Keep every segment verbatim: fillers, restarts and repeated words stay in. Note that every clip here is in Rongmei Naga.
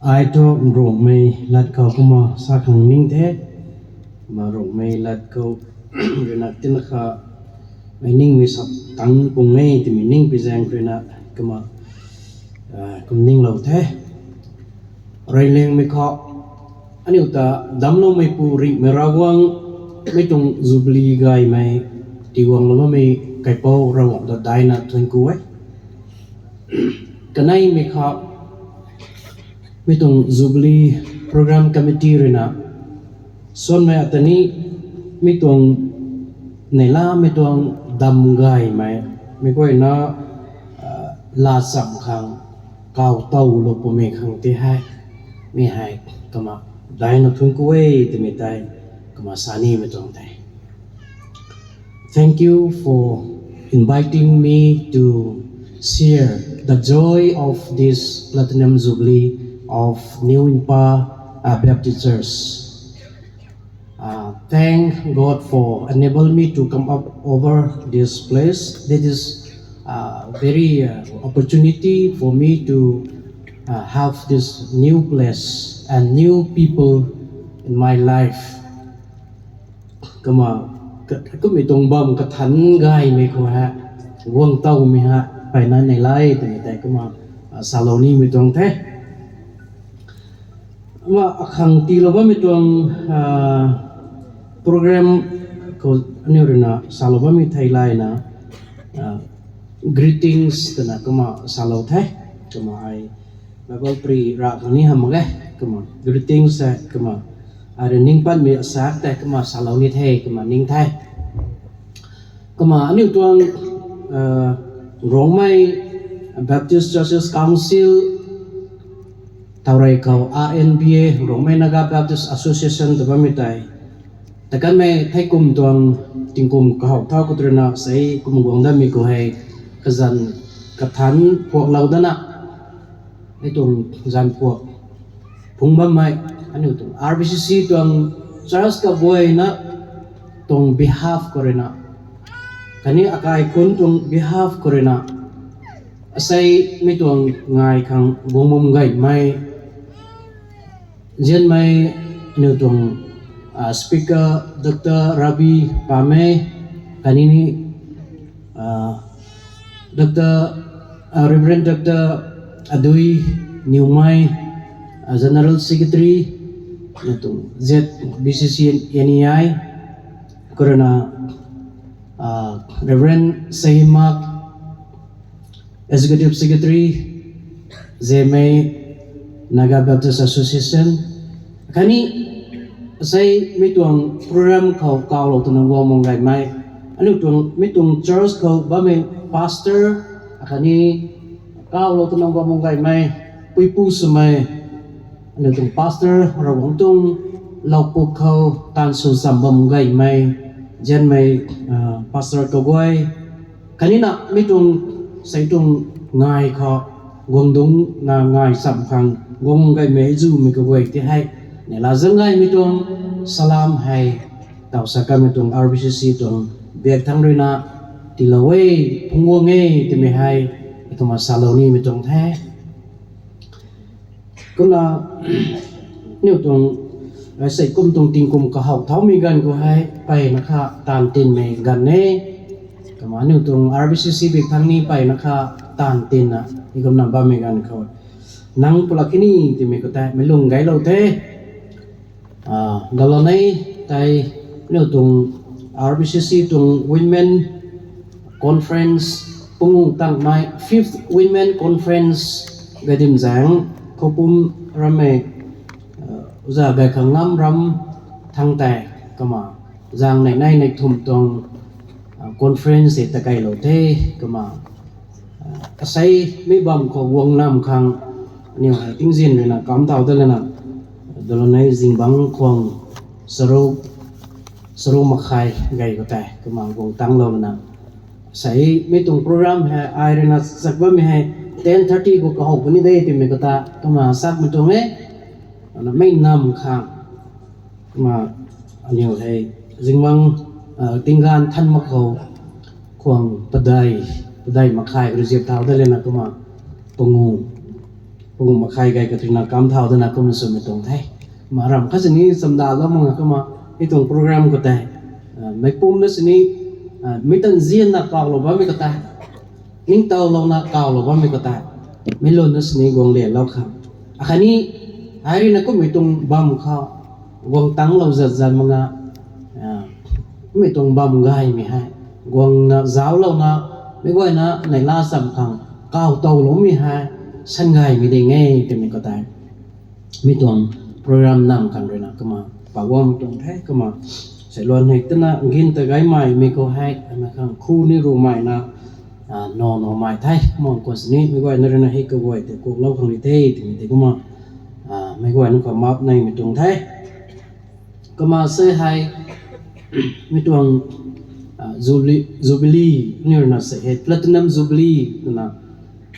Ai thu Ruangmei lat khou kumna sa khang ning the, kumna Ruangmei lat khou ruina tina kha mei ningmei sap tang pung e twmei ning pi zaeng ruina kumna kum ninglou the. Reyliangmei khou aniu ta damcloumeipu Ringhmei Ravguangc, mi tuang Jubilee gaymei tiguanglou bammei Kaipouc Ravguangc ta daihna thuanc ku e. Kaneimei khou mi tuang Jubilee Program Committee ruina suanmei ata ni mi tuang neihlamei tuang dam gaymei mei guayna laa cham khang kaw towlou pumei khang ti hei mi hei kumna daihna thuanc ku e twmei tei kumna sa nimei tuang the. Thank you for inviting me to share the joy of this Platinum Jubilee of New Inpa uh, Baptist Church. Uh, thank God for enable me to come up over this place. This is a very uh, opportunity for me to uh, have this new place and new people in my life. Kumna kummei tuang bam kathan gaymei khou hei guang towmei hei peyna neih lai twmei tei kumna salou nimei tuang the. Kumna akhang tiilou bammei tuang program khou aniu ruina salou bammei thei layna greetings twna kumna salou the. Kumna ai Bible pri ra khang ni hamh mak e. Kumna greetings hei kumna ai rui ning patmei asak tei kumna salou ni the kumna ning the. Kumna aniu tuang Ruangmei Baptist Churches Council taurey khou R N B A, Ruangmei Naga Baptist Association ta bammei tei takanmei thei kum tuang tingkum kahaw thau khou ruina sei kum guang datmei khou hei kazanc kathan phuaklou dana, hei tuang zanc phuak phungc bammei aniu tuang R B C C tuang church kaguayna tuang behalf khou ruina khatni akai khunc tuang behalf khou ruina asei mi tuang ngai khang guang bam gaymei nzianmei aniu tuang speaker Doctor Ravi Pamei, khatni ni Doctor Reverend Doctor Adui Niwmei, General Secretary aniu tuang Z B C C N E I, khou ruina Reverend Seimak, Executive Secretary, Z M A, Naga Baptist Association, khatni asei mi tuang program khou kawlou twna guang bam gaymei aniu tuang mi tuang church khou bammei pastor, khatni kawlou twna guang bam gaymei puipu swmei aniu tuang pastor Ravguangc tuang loupuk khou taanv sw cham bam gaymei nzianmei pastor kaguay, khatni na mi tuang sei tuang ngai khou guang dungcna ngai cham khang guang gaymei zumei kaguay ti hei neihla zaeng gaymei tuang salam hei taw sa kanmei tuang R B C C tuang biak thangc ruina tiilou e, phungc guang e twmei hei kumna salou nimei tuang the. Kumna aniu tuang sei kum tuang tingkum kahaw thaumei ganv khou hei peyna kha taanv tinmei ganv e. Kumna aniu tuang R B C C biak thangc ni peyna kha taanv tinna i kumna bammei ganv khou nang pulak kini twmei khou tei meic lung gaylou the. Dalanei tei aniu tuang R B C C tuang Women Conference pungu tangmei fifth Women Conference Gadimzaeng Khoupum rammei uza gay khang ngam ram thangc tei kumna zaeng nei nei nei thumh tuang conference tei takeilou the. Kumna asei mi bam khou guang nam khang aniu hei tingzin ruina kamc thau dat lana dalanei zingbangc khwang charuk makhai gay khou tei kumna guang tangclou lana sei mi tuang program hei ai ruina chak bammei hei ten thirty khou kahaw puni de twmei khou ta kumna sakmei tuang e. Ana mei nam khang kumna aniu hei zingbangc tingganv than mak khou khwang padei, padei makhai rui ziap thau dat lana kumna pangu Pung makhai gay katruina kam thau dana kum swmei tuang the. Ma ram khat sini chamdalou mak nga kumna, mi tuang program khou tei, ah, meic pumna sini, ah, mi tan zianna kawlou bammei khou tei, ningtowlouna kawlou bammei khou tei, mi lun na sini guang lianlou khang. Akhatni, ai rui na kummei tuang bam khou, guang tanglou zat zat mak nga, ah, kummei tuang bam gaymei hei, guangna zauclouna, meic guayna neihla cham khang, kaw towloumei hei, san gaymei ding e twmei khou tei, mi tuang program nam khang rui na kumna, pa guang tuang the kumna, seiluan hei twna gin ta gaymei mi khou hei, ana khang khu ni rumei na, ah, no no mei the, kumna khwan sini, meic guayna rui na hei kaguay tei kuklou khang ri the, twmei tei kumna, ah, meic guayna khou map neimei tuang the. Kumna sei hei, mi tuang, ah, Jubilee, Jubilee, aniu rui na sei hei, Platinum Jubilee, twna,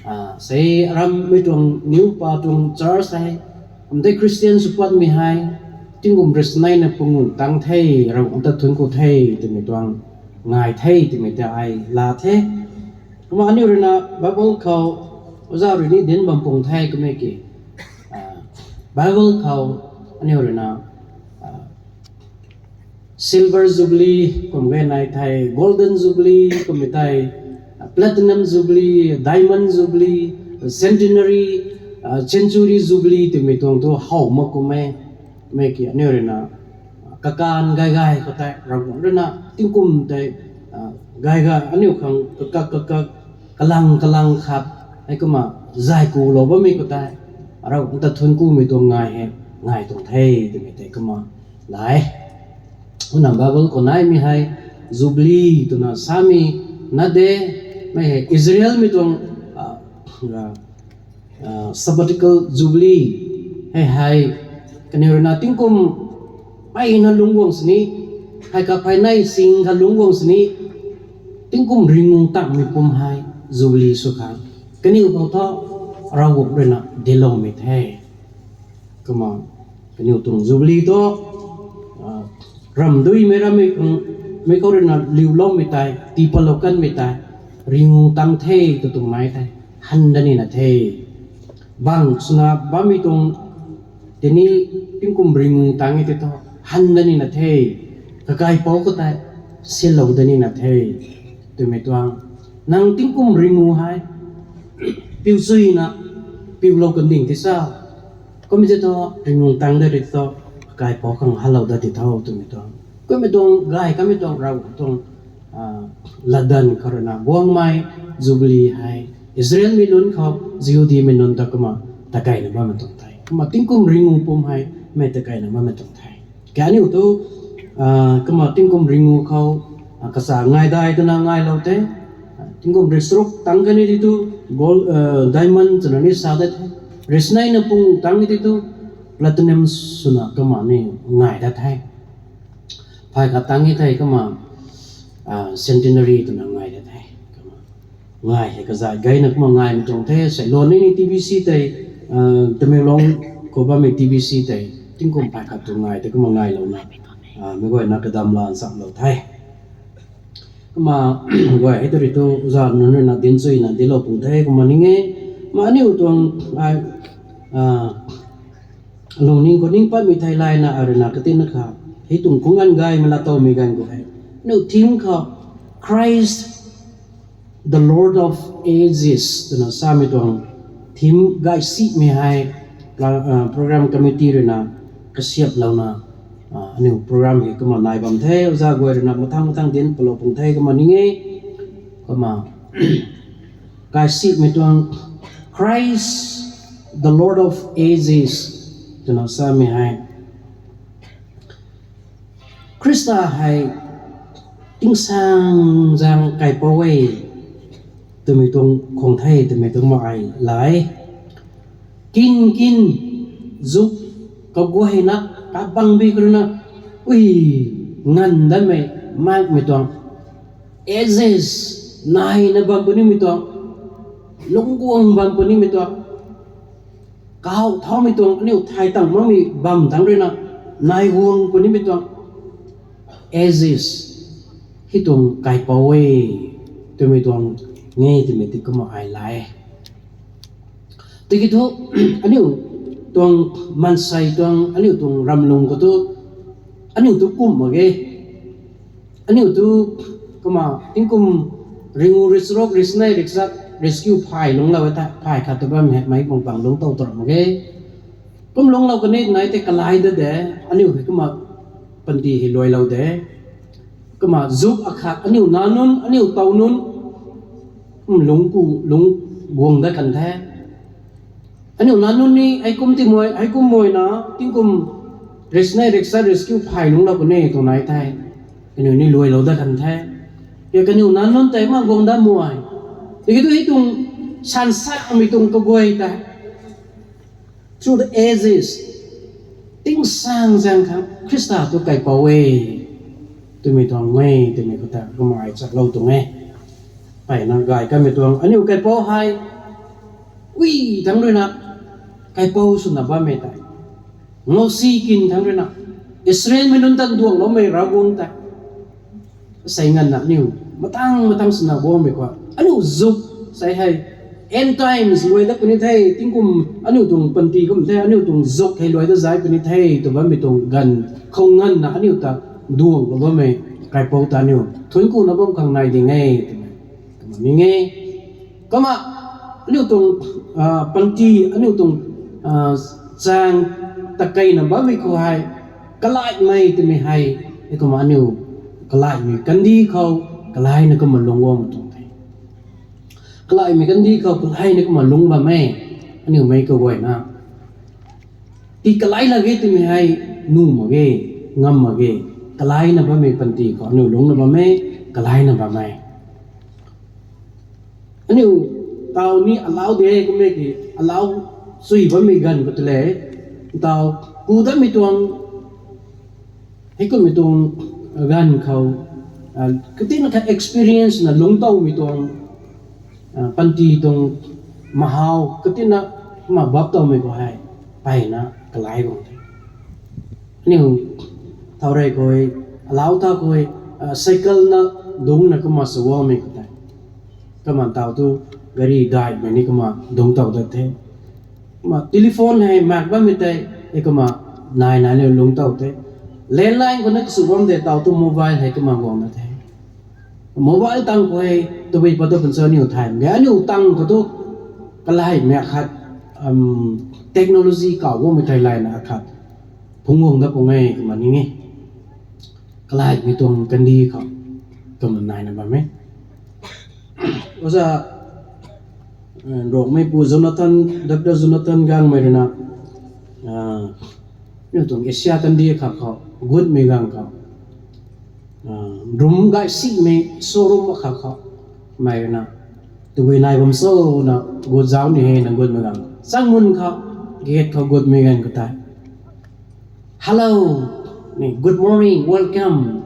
ah, sei aram mi tuang new pa tuang church hei, kum tei Christian sw patmei hei, tingkum rui sneina pung tang the, Ravguangc ta thuanc ku the, twmei tuang ngai the, twmei tei ai la the. Kumna aniu rui na Bible khou, oza rui ni dinc bam pung the kummei ki, ah, Bible khou, aniu rui na, ah, Silver Jubilee kum ge nai the, Golden Jubilee kummei tei, ah, Platinum Jubilee, Diamond Jubilee, Centenary, ah, Century Jubilee twmei tuang tu how mak kum e, mei ki aniu rui na, ah, kakan gay gay khou tei, Ravguangc rui na, tingkum tei, ah, gay gay, aniu khang kakak kakak, kalang kalang khat, hei kumna, zay kulou bammei khou tei, Ravguangc ta thuanc kumei tuang ngai hei, ngai tuang the, twmei tei kumna, la e. Kumna Bible khou naimei hei, Jubilee twna samei na de, mei hei Israelmei tuang, ah, ah, ah, sabbatical Jubilee hei hei, kaniw rui na tingkum mpeyna lungc guang sini, hei kaphey nei sing kha lungc guang sini, tingkum ringu tangmei pum hei Jubilee sw khang, kaniw khou thu Ravguangc rui na dincloumei the. Kumna, kaniw tuang Jubilee thu, ah, ramduimei rammei khang, mei khou rui na liuloumei tei, tii patlou kanmei tei, ringu tang the tw tuang nai the, han dat nina the. Bang swna bammei tuang, tini tingkum ringu tang e tei thu, han dat nina the, kakaipouc khou tei, sinlou dat nina the, twmei tuang. Nang tingkum ringu hei, piu chuyna, piulou kan ding ti sa. Kummei tei thu, ringu tang dat ri thu, kakaipouc khang halou dat ti tho twmei tuang. Kummei tuang, gay kamei tuang, Rav tuang, ah, latdanv khou rui na, guangmei, Jubilee hei, Israelmei nunc khou, Jihudimei nunc ta kumna, takeina bammei tuang the. Kumna tingkum ringu pum hei, mei takeina bammei tuang the. Kaniw tu, ah, kumna tingkum ringu khou, ah, kasa ngaidai twna ngailou the. Ah, tingkum rui charuk tang kani ti tu, gold, ah, diamond twna ni sa dat the. Rui sneina pung tang ti tu, platinum swna kumna ni ngai dat the. Phay khat tang e thei kumna, ah, centenary twna ngai dat the. Kumna ngai hei kazat gayna kumna ngaimei tuang the, seiluan ni ni T B C tei, ah, Tamenglong khou bammei T B C tei, tingkum phay khat tu ngai tei kumna ngailouna, ah, meic guayna kadam lan chamlou the. Kumna, guay hei tu ri tu, oza nunc rui na dinc chuyna dinclou pung the, kumna ning e, kumna aniu tuang, ai, ah, lungning khou ning patmei thei layna, ai rui na katina kha, hei tuang khung ganv gaymei latowmei ganv khou hei, aniu theme khou, Christ, the Lord of Ages, twna samei tuang theme gaysimei hei, pla-, ah, program committee rui na kasiaplouna, ah, aniu program hei kumna nai bam the, oza guay rui na mathang mathang dinc patlou pung the kumna ning e, kumna, gaysimei tuang Christ, the Lord of Ages, twna samei hei. Khrista hei tingsaengzaeng kaipouc e, twmei tuang khwang the, twmei tuang mak ai la e. Kin kin, zuk kaguayna, kabangbi khou rui na, ui, nganv datmei, makmei tuang, ages, naina bam punimei tuang, lungc guang bam punimei tuang, kaw thaumei tuang, aniu thay tang makmei bam tang rui na, nai guang punimei tuang, ages, hei tuang kaipouc e, twmei tuang, nge twmei ti kumna ai la e. Tiki thu, aniu tuang maansei tuang, aniu tuang ramlung khou tu, aniu tu kum mak ge. Aniu tu kumna tingkum ringu, richruk, richnei, rikchat, riskiu phay lungclou e the, phay khat ta bammei hei meic bang bang lungc tow tw ram mak ge. Kum lungclou kan e nai tei kalai da de, aniu hei kumna panty hei luailou de. Kumna zuk akhat aniu nac nunc, aniu tow nunc, lungc ku, lungc guang dat kan the. Aniu nac nunc ni heikum timei, heikum mei na, tingkum richnei, rikchat, riskiu phay lungclou kan e tw nai the. Kaniw ni luailou dat kan the. Kaniw nac nunc tei mak guang dat mei. Tiki tu hei tuang sansamei tuang kaguay tei through the ages, tingsaeng zaeng khang Khrista tu kaipouc e twmei tuang e, twmei khou ta kumna ai chaklou tuang e. Mpeyna gay kamei tuang aniu kaipouc hei, ui thangc ruina, kaipouc swna bammei tei, ngau si kin thangc ruina, Israelmei nunc tan duangloumei Ravguangc tei sei nganvna aniu matang matang swna guangmei khou aniu zuk sei hei, end times luai dat puni the, tingkum aniu tuang panty kum the, aniu tuang zuk hei luai dat zai puni the tw bammei tuang ganv khou nganvna aniu ta duanglou bammei kaipouc ta aniu thuanc kuna bam khang nai ding e twmei kumna ning e. Kumna aniu tuang panty, aniu tuang chaeng takeina bammei khou hei, kalaimei twmei hei, kumna aniu kalaimei kandih khou kalaina kumna lungc guangmei tuang the. Kalaimei kandih khou kalaina kumna lungc bam e. Aniu meic kaguayna ti kalai lak ge twmei hei nuh mak ge, ngam mak ge. Kalaina bammei panty khou aniu lungcna bam e, kalaina bam e. Aniu taw ni alau de kummei ki, alau chui bammei ganv khou tei le, taw ku datmei tuang, heikummei tuang ganv khou, katina khat experience na lungc towmei tuang, panty tuang mahaw katina kumna bap towmei khou hei, mpeyna kalai guang the. Aniu thau rey khou, alau thau khou, cycle na dungcna kumna sa guangmei khou tei, kumna taw tu gari daihmei ni kumna dungc tow dat the. Kumna telephone hei mak bammei tei, kumna nai nai ni lungc tow the. Landline khou na kasw bam de, taw tu mobile hei kumna guang dat the. Mobile tang khou hei tabui pat tu pun cho aniu thay mak ge, aniu tang khou tu kalaimei akhat, technology kaw guangmei thei layna akhat phungc guang dat pung e kumna ning e. Kalaimei tuang kandih khou kumna naina bam e. Oja, Nruangmeipu Jonathan, Doctor Jonathan Gangmei ruina, aniu tuang Asia kandih khat khou gutmei ganv khou, rum gay simei showroom akhat khou, mei ruina, tabui nai bam cho na, gut zauc ni he na gutmei ganv, changmun khou, gate khou gutmei ganv khou tei, hello, ni good morning, welcome,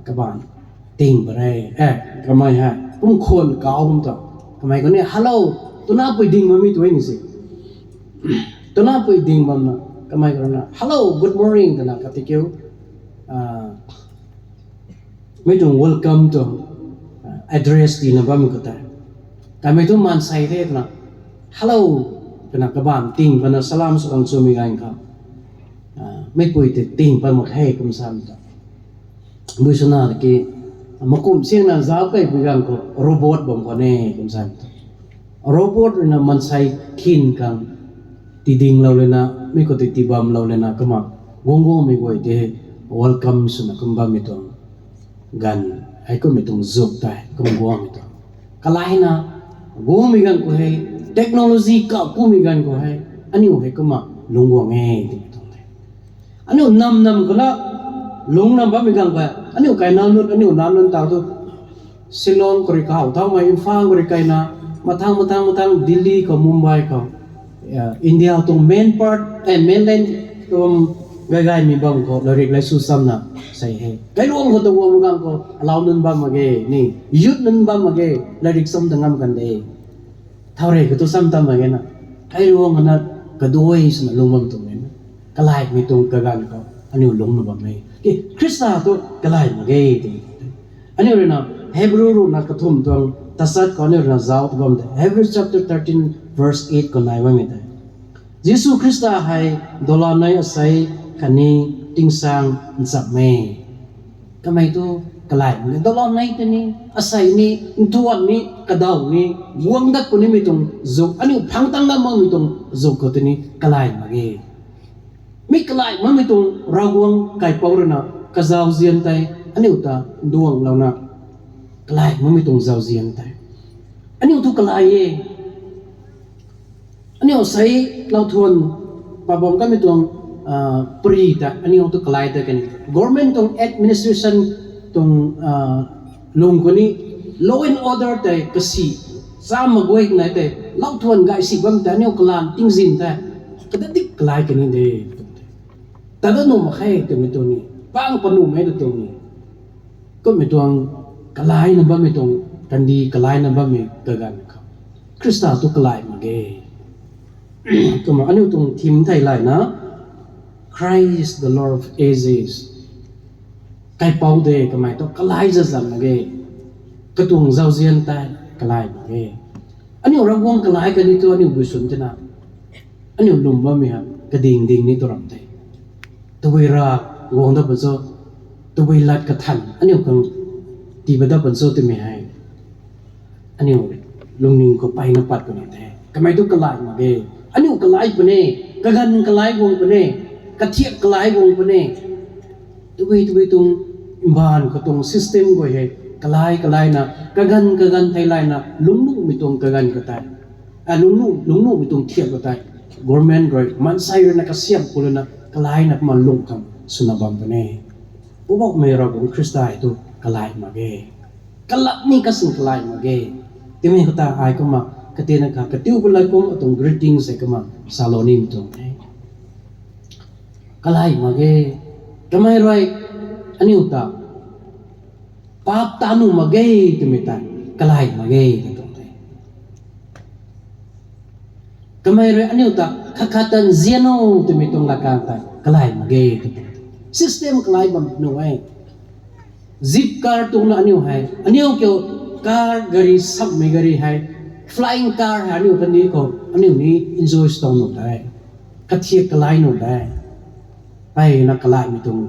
kabaanc ting pat re, kamei hei kum khwan kau bam tu, kamei khou ni hello, twna pui ding bammei tu ni se, twna pui ding bamna, kamei khou ruina hello, good morning twna kati kiu, mei tuang welcome tuang address tiina bammei khou tei, kamei tu maansei the twna hello twna kabaanc ting patna salam sw khang chwmei ganv khou, meipui tei ting pat mak khe kum sa ta, bui swna ki, makumh siangna zauc kei pui ganv khou robot bam khwan e kum sa ta, robot ruina maansei khin khang tidinglou lana, mi khou tei tibamlou lana kumna guang guangmei guay tei welcome swna kum bammei tuang ganv, heikummei tuang zuk tei kum guangmei tuang, kalaina guangmei ganv khou hei, technology kauh kumei ganv khou hei, aniu hei kumna lungc guang e twmei tuang the. Aniu nam nam khou na lungc nam bammei ganv khou, aniu kaina nunc, aniu nac nunc taw tu Shillong khou rui kahaw thaumei, Imphal khou rui kaina, mathang mathang mathang Delhi khou, Mumbai khou, India tuang main part, mainland tuang gay gaymei bam khou lairik laisu chamna sei he. Kailuang khou tu guangmei ganv khou alau nunc bam mak ge ni, youth nunc bam mak ge, lairik cham ta ngam kan de. Thau rey khou tu cham tam mak ge na, kailuang khou na kaduai swna lungc bam tuang e na, kalaimei tuang kaganv khou aniu lungcna bam e. Khrista tu kalai mak ge twmei tuang the. Aniu ruina Hebrew ruhna kathumh tuang Tachat khou aniu rui na zauc ta bam tei, Hebrews chapter thirteen verse eight khou nai bammei tei, Jisu Khrista hei dolanei, asei khatni tingsaeng ncham e. Kamei thu kalai mak e. Dolanei tei ni, asei ni, nthuan ni, kadaw ni, guang dat puni mei tuang zuk, aniu phang tang dat makmei tuang zuk khou tei ni kalai mak e. Mi kalai makmei tuang Ravguangc kaipouc rui na kazauzian tei aniu ta nduanglouna, kalai makmei tuang zauzian tei aniu thu kalai e. Aniu sei lauthuan pa bam kamei tuang pari ta aniu thu kalai tei kani, government tuang administration tuang lung khou ni law and order tei kasi, cham mak guay nai tei lauthuan gay si bam tei aniu kalam tingzin tei kadadik kalai kani de. Tada nuh mak khe twmei tuang ni, pang panuhmei ta tuang ni, kummei tuang kalaina bammei tuang, kandih kalaina bammei kaganv khou Khrista thu kalai mak ge. Kumna aniu tuang theme thei layna, Christ the Lord of Ages, kaipouc de, kamei thu kalai zazan mak ge. Katuang zauzian tei kalai mak ge. Aniu Ravguangc kalai kani thu aniu bui swn tina, aniu lwm bammei ha kading ding ni tu ram the. Tabui Ravguangc dat pan cho, tabui lat kathan aniu khang tii pat dat pan cho twmei hei aniu lungning khou mpeyna pat puni the. Kamei thu kalai mak ge. Aniu kalai puni, kaganv kalai guang puni, kathiak kalai guang puni. Tabui tabui tuang mbaanv khou tuang system guay hei kalai kalaina, kaganv kaganv thei layna lungnuhmei tuang kaganv katei, lungnuh lungnuhmei tuang thiak katei, government rui maansei rui na kasiam khou lana kalaina kumna lung khang swna bam puni. Poubauhmei Ravguangc Khrista hei thu kalai mak ge. Kalap ni kasing kalai mak ge. Timei khou ta ai kumna katina kha katiu pun lat kum atuang greetings hei kumna salou nimei tuang the. Kalai mak ge. Kamei rui aniu ta paap ta nuh mak ge twmei tei kalai mak ge twmei tuang the. Kamei rui aniu ta khat khat ta nzian o twmei tuang latkaeng tei kalai mak ge twmei tuang the. System kalai bam nuh e. Jeep car tuang na aniu hei, aniu kiu car, gari, sammei gari hei, flying car hei aniu kandih khou aniu ni enjoy sw tuang nuh de. Kathiak kalai nuh de. Mpeyna kalaimei tuang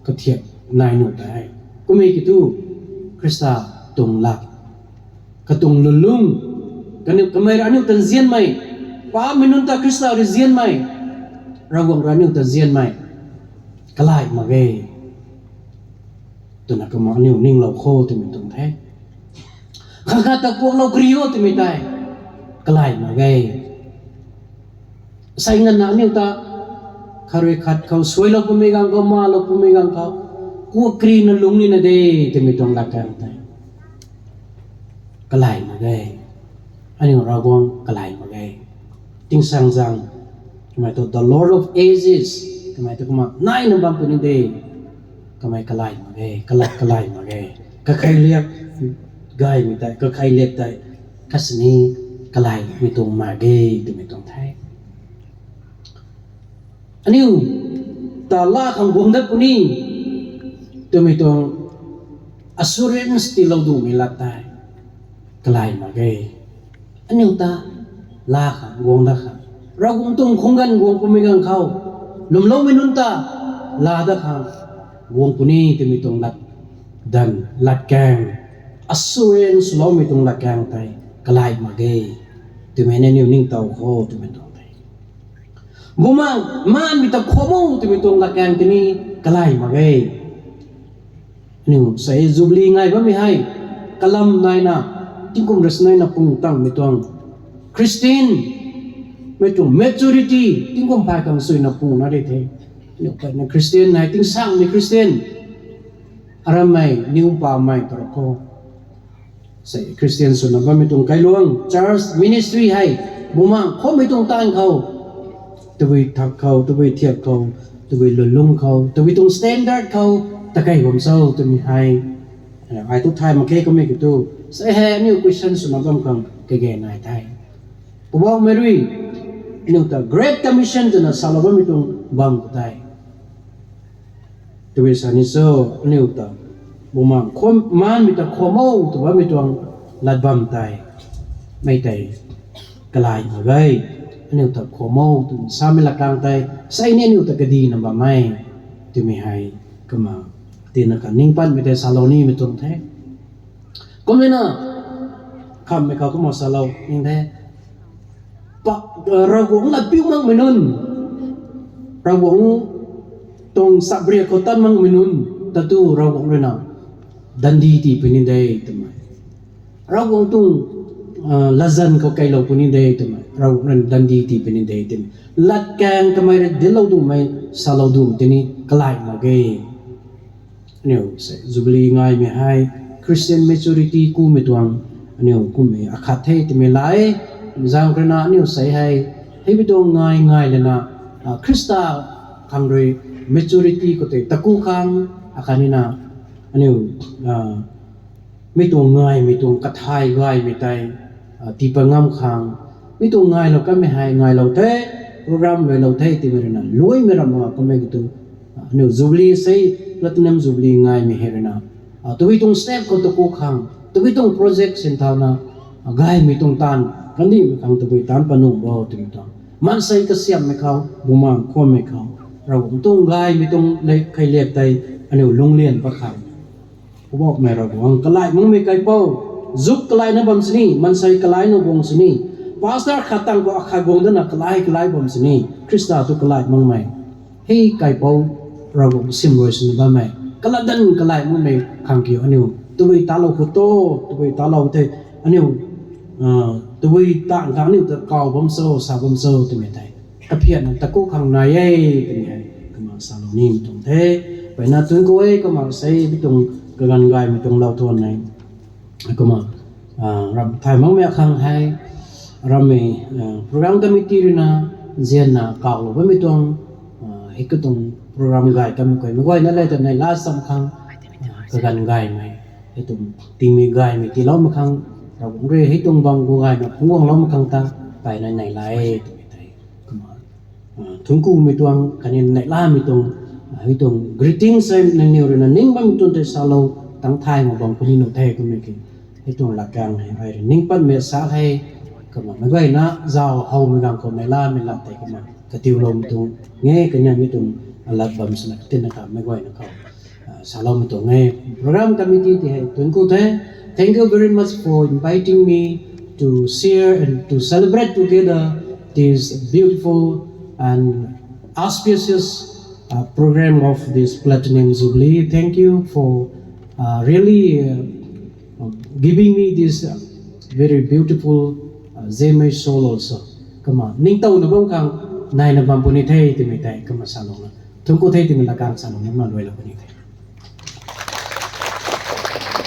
kathiak nai nuh de. Kummei kiu thu Khrista tuang lat, katuang lwnlung, kaniw kamei rui aniu ta nzianmei, paapmei nunc ta Khrista rui nzianmei, Ravguangc rui aniu ta nzianmei kalai mak ge twna kumna aniu ninglou kho twmei tuang the. Khat khat ta kuaklou kari o twmei tei kalai mak ge. Sei nganvna aniu ta khat rui khat khou suailou pumei ganv khou, malou pumei ganv khou, kuak karina lungc nina de twmei tuang latkaeng tei kalai mak ge. Aniu Ravguangc kalai mak ge. Tingsaengzaeng, kamei thu the Lord of Ages, kamei thu kumna naina bam puni de. Kamei kalai mak ge, kalat kalai mak ge. Kakheiliak gaymei tei, kakheiliak tei kasini kalaimei tuang mak ge twmei tuang the. Aniu ta laa khang guang dat puni twmei tuang assurance tiilou dumei lat tei kalai mak ge. Aniu ta laa khang guang dat khang, Ravguangc tuang khung ganv guang pumei ganv khou, lwmloumei nunc ta laa dat khang guang puni twmei tuang lat, dan latkaeng, assurance loumei tuang latkaeng tei kalai mak ge twmei aniu ningtow kho twmei tuang the. Bumaengh maanmei ta khwan o twmei tuang latkaeng tei ni kalai mak ge. Aniu sei Jubilee ngai bammei hei kalam naina, tingkum rui sinaina pung tangmei tuang Christian mei tuang maturity tingkum phay khang suina pungna ri the. Aniu kaina Christian hei tingsaengmei Christian, arammei, niw mpamei tw ra kho. Sei Christian swna bammei tuang kailuang, church ministry hei, bumaengh khwanmei tuang taanv khou, tabui thak khou, tabui thiak khou, tabui lwnlung khou, tabui tuang standard khou takei bam cho twmei hei ai thu thay mak khe. Kummei kiu thu, sei hei aniu question swna bam khang kage nai the. Poubauhmei rui aniu ta Great Commission twna salou bammei tuang bam khou tei, tabui sa ni cho, aniu ta bumaengh khwan, maanmei ta khwan o tw bammei tuang lat bam tei, mei tei kalai mak ge, aniu ta khou mo twna samei lat kang tei, sei ni aniu ta kadina bam e, twmei hei, kumna, tina kha ning patmei tei salou nimei tuang the. Kumna, khammei khou kumna salou ning the. Pa, Ravguangc lat piu makmei nunc, Ravguangc tuang sabriak khou tat makmei nunc, tatu Ravguangc rui na dandi tii puni de twmei. Ravguangc tuang, ah, latzan khou kailou puni de twmei. Ravguangc rui na dandi tii puni de twmei. Latkaeng kamei rui dinclou dumei, salou dum tini kalai mak ge. Aniu sei, Jubilee ngaimei hei, Christian maturity kumei tuang, aniu kummei akhat the twmei lai, zang rui na aniu sei hei, hei mi tuang ngai ngai lana, ah, Khrista khang rui maturity khou tei taku khang, akhatni na, aniu, ah, mi tuang ngaimei tuang kathay gaymei tei, ah, tiipat ngam khang, mi tuang ngailou kanmei hei ngailou the, program luailou the twmei rui na, luaimei ram mak kummei kiu tu, ah, aniu Jubilee sei, Platinum Jubilee ngaimei hei rui na, ah, tabui tuang step khou taku khang, tabui tuang project sin thauna, ah, gaymei tuang taanv, kandihmei khang tabui taanc panuh bo twmei tuang. Maansei kasiamhmei khou, bumaeng khwanmei khou, Ravguangc tuang gaymei tuang le-, kheiliak tei, aniu lungclian pat khang. Poubauhmei Ravguangc, kalai makmei kaipouc, zuk kalaina bam sini, maansei kalaina guang sini, pastor khat tang khou akhat guang dana kalai kalai bam sini, Khrista tu kalai makmei. Hei kaipouc Ravguangc sim rui sini bammei, kalatdanv kalai makmei khang kiu aniu tabui talou khou to, tabui talou the, aniu, ah, tabui tang khang aniu ta kaw bam cho, sa bam cho twmei tei kaphianna taku khang nai e, twmei hei kumna salou nimei tuang the. Peyna thuanc ku e, kumna sei mi tuang kaganv gaymei tuang lou thuan e. Kumna, ah, ram thay makmei akhang hei, rammei, ah, program committee rui na, zianna kawlou bammei tuang, ah, hei katuang program gay kanmei guay, meic guayna le ta neihla cham khang, ah, kaganv gaymei, hei tuang tingmei gaymei tiiloumei khang, Ravguangc rui hei tuang bam gu gayna phungc guanglou mak khang ta, peyna neihla e twmei tei. Kumna, ah, thuanc kumei tuang, khatni neihlamei tuang, ah, hei tuang greetings hei nangniw rui na ning bammei tuang tei salou, tangc thay mak bam puni nuh the kummei ki. Hei tuang latkaeng hei, ai rui ning patmei sa hei, kumna meic guayna zauc howmei ganv khou neihlamei lat tei kumna katiuloumei tuang, nge kaniamei tuang, ah, lat bam swna katinna kha meic guayna khou, ah, saloumei tuang e. Program committee ti hei thuanc ku the. Thank you very much for inviting me to share and to celebrate together this beautiful and auspicious, uh, program of this Platinum Jubilee. Thank you for, uh, really, uh, giving me this, uh, very beautiful, uh, Zeme soul also. Kumna ningtowna bam khang naina bam puni the twmei tei kumna salouna, thuanc ku the twmei latkaeng salouna kumna luailou puni the.